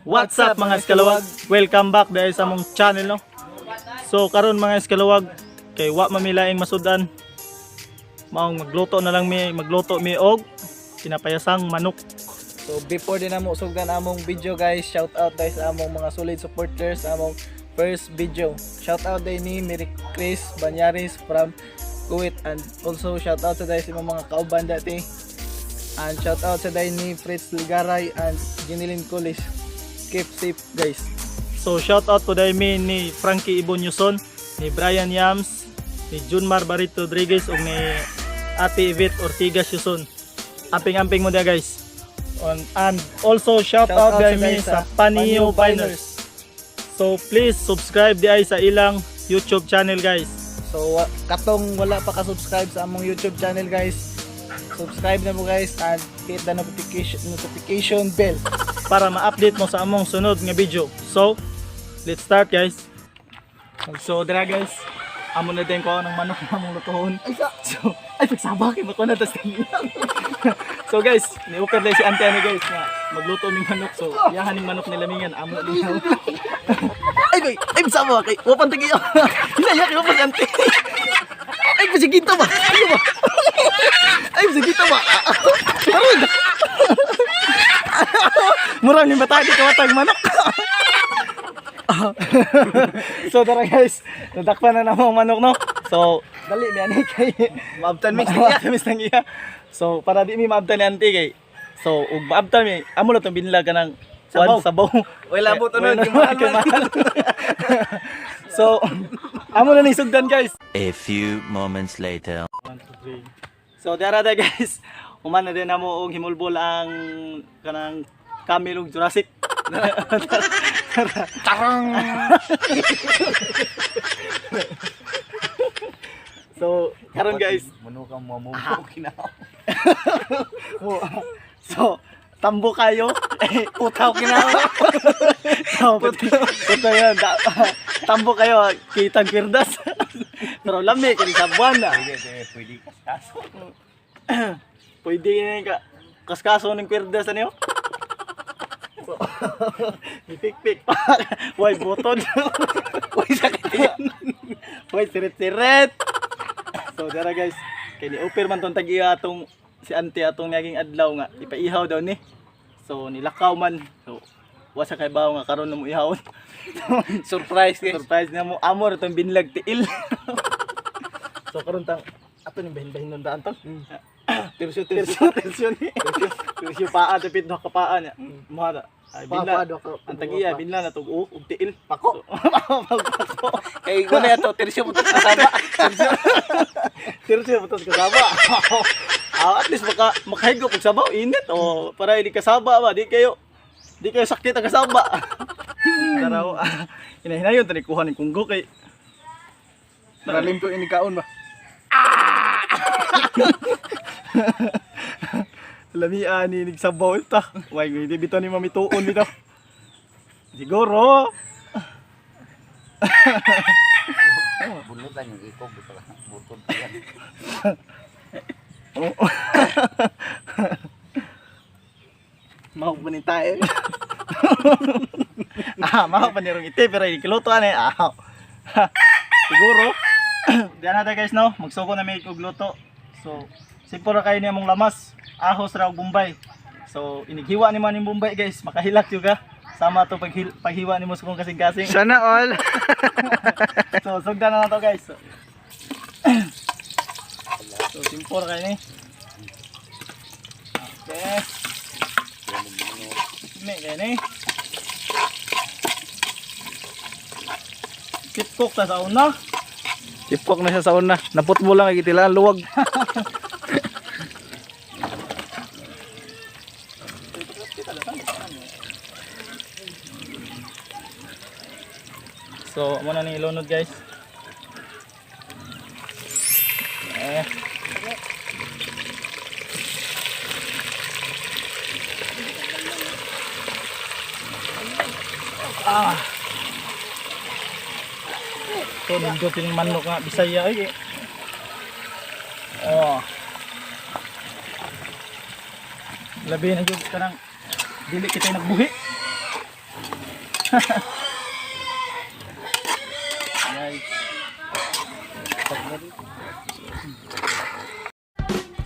What's up, mga eskalawag? Welcome back dahil sa among channel, no. So karon, mga eskalawag, kay wa mamilaing masudan. Maong magluto na lang mi, magluto mi og pinapayasang manok. So before din namo sugdan among video, guys, shout out guys sa among mga solid supporters sa among first video. Shout out din ni Mary Chris Banyaris from Kuwait and also shout out sa dahil sa imong mga kauban dati. And shout out sa dahil ni Fritz Lugaray and Jinilin Kulis. Keep safe, guys. So shout out po dahil mi ni Frankie Ibon Yuson, ni Brian Yams, ni Junmar Barito Rodriguez ug ni Ate Evit Ortigas Yuson. Amping-amping mo dia, guys. And also shout out sa dahil mi guys sa Panio Biners. So please subscribe di ay sa ilang YouTube channel, guys. So katong wala pa ka-subscribe sa among YouTube channel, guys, subscribe na mo, guys, and hit the notification bell para ma-update mo sa among sunod nga video. So, let's start, guys. So, dira guys, amo na din ko ng manok na among lutuhon. Ay sa So, ay pagsaba kay mako na tas So guys, ni-offer lang si Ante ani, guys, nga magluto ning manok. So, iyahan ning manok nilamingan amo niya. Ay bay, ay sama kay wa pan tagi. Hinaya kay wa si Ante. Ay pasigito ba? Ano ba? Ay pasigito ba? Karon. Murang ni bata di kawatag manok. So tara guys, nadakpan na namo ang manok, no. So dali mi ani kay maabtan mix maabtan mi nang iya. So para di mi maabtan ni ante kay. So ug maabtan mi, amo na tong binlag kanang Sabaw. sabaw. Sabaw. Wala labot ano, Wala kay mahal kay man. mahal. So amo na ni sugdan, guys. A few moments later. 1 2 3. So dara da guys, human na din namo og himulbol ang kanang camel ug Jurassic. Tarang! So karon guys, Mano ka mamumpo kinaw. So, tambo kayo. Eh, Putaw kinaw. So, puta yun. Tambo kayo, kitang kwirdas. Pero lami, kini sa buwan na. Pwede, pwede kaskaso. Pwede na ka, kaskaso ng kwirdas ano yun? So, ipik-pik pa. Way, butod. Uy, sakit yan. Way, sirit-sirit. So, dara guys, kay ni offer man tong tag-iya atong si ante atong naging adlaw nga ipaihaw daw ni. So, nilakaw man. So, wa sa kay bawo nga karon na mo ihawon. Surprise, guys. Surprise na mo amo ra tong binlag tiil. So karon tang ato ning bahin-bahin nun daan tang. Tersyo, tersyo. Tersyo tersyo ni. Tersyo paa dapit duha ka paa niya. Mo ra. Ay Paa, binla. paa, duha ka- Ang tagiya binla na tug og tiil. Pako. So, pako. Kay wala ato tersyo mo kasama. Tersyo putos kasaba. Ah, at least maka makahigop og sabaw init o para hindi kasaba ba di kayo sakit ang kasaba. Taraw, hinahinayon tani kuha ni kunggo kay Para limpyo ini kaon ba. Lami ani nagsabaw ita. Way hindi bitaw ni mamituon bitaw. Siguro. Bunutan yung ikog buto ka. Butod pa yan. Oo. Mao pa ni tayo. Ah, mao pa ni rong iti pero ikiluto ani. Ah. Siguro. Diyan na tayo, guys, no. Magsuko na may og luto. So, simple ra kayo niya mong lamas. Ahos ra og Bombay. So, inighiwa ni man ning Bombay, guys. Makahilak juga. Sama to paghiwa nimo sa kong kasing-kasing. Sana all. So, sugdan na na to, guys. So, so simple ra kayo ni. Okay. May kayo ni. Pitcock ta sa una. Tipok na siya sa una. Naputbo lang kay gitila luwag. So, amo na ni ilunod, guys. Eh. Ah. Ito, nindot yung manok nga Bisaya eh. Oh. Labi na jud kanang dili kita nagbuhi. Guys.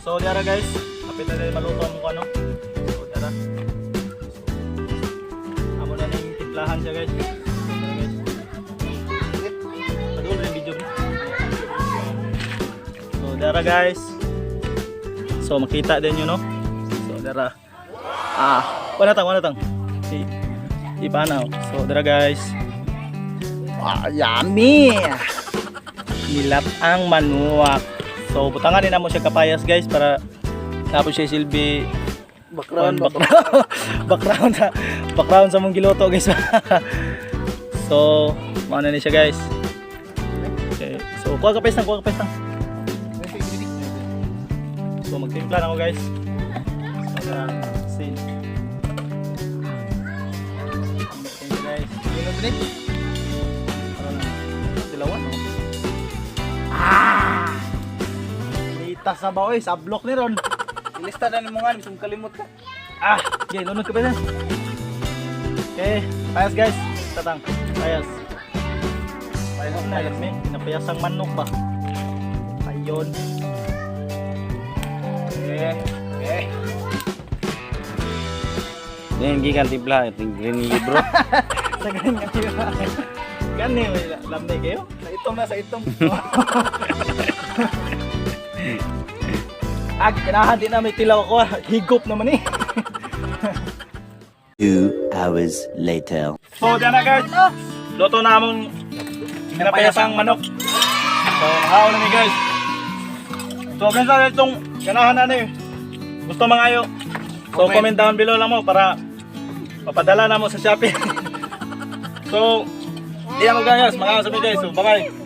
So, diara guys, kapit na din maluto ang mukha, no? So, diara. So, amo na ning timplahan siya, guys. So, diara, guys. Padul rin video mo. So, diara guys. So, makita din yun, no? So, dara. Ah, wala tang, wala tang. Ipanaw. So, dara guys. Ah, yummy! Nilat ang manuak. So, butangan din namo siya kapayas guys para tapos siya silbi Background ba? background, background sa mong giluto guys. So, mao na ni siya guys. Okay. So, kuha kapayas tang, kuha kapayas tang. So, magtimpla na ako guys. So, tara, sin. Thank you guys. Yun Para na. Dilawan, no? Ah! Lita sa ba, oy. Sablok ni Ron. Ilista na nimo nga, bisag kalimot ka. Ah! Okay, lunod ka pa yan. Okay, payas guys. Tatang, payas. Payas na, yun, may. Pinapayas ang manok ba? Ayun. Okay. Okay. Yan gikan timpla iting green libro. Sa ganyan nga yun. Gani, may lamay kayo. Sa itom na, sa itom. Ah, ganahan din na may tilaw ako. Ah. Higop naman eh. 2 hours later. So, dyan na guys. Luto na among pinapayasang manok. So, nakaon na ni guys. So, kinsa itong ganahan na ni. Gusto mga ayo. So, comment down below lang mo para mapadala na mo sa Shopee. So, di na mo guys. Mga sa guys. So, bye-bye.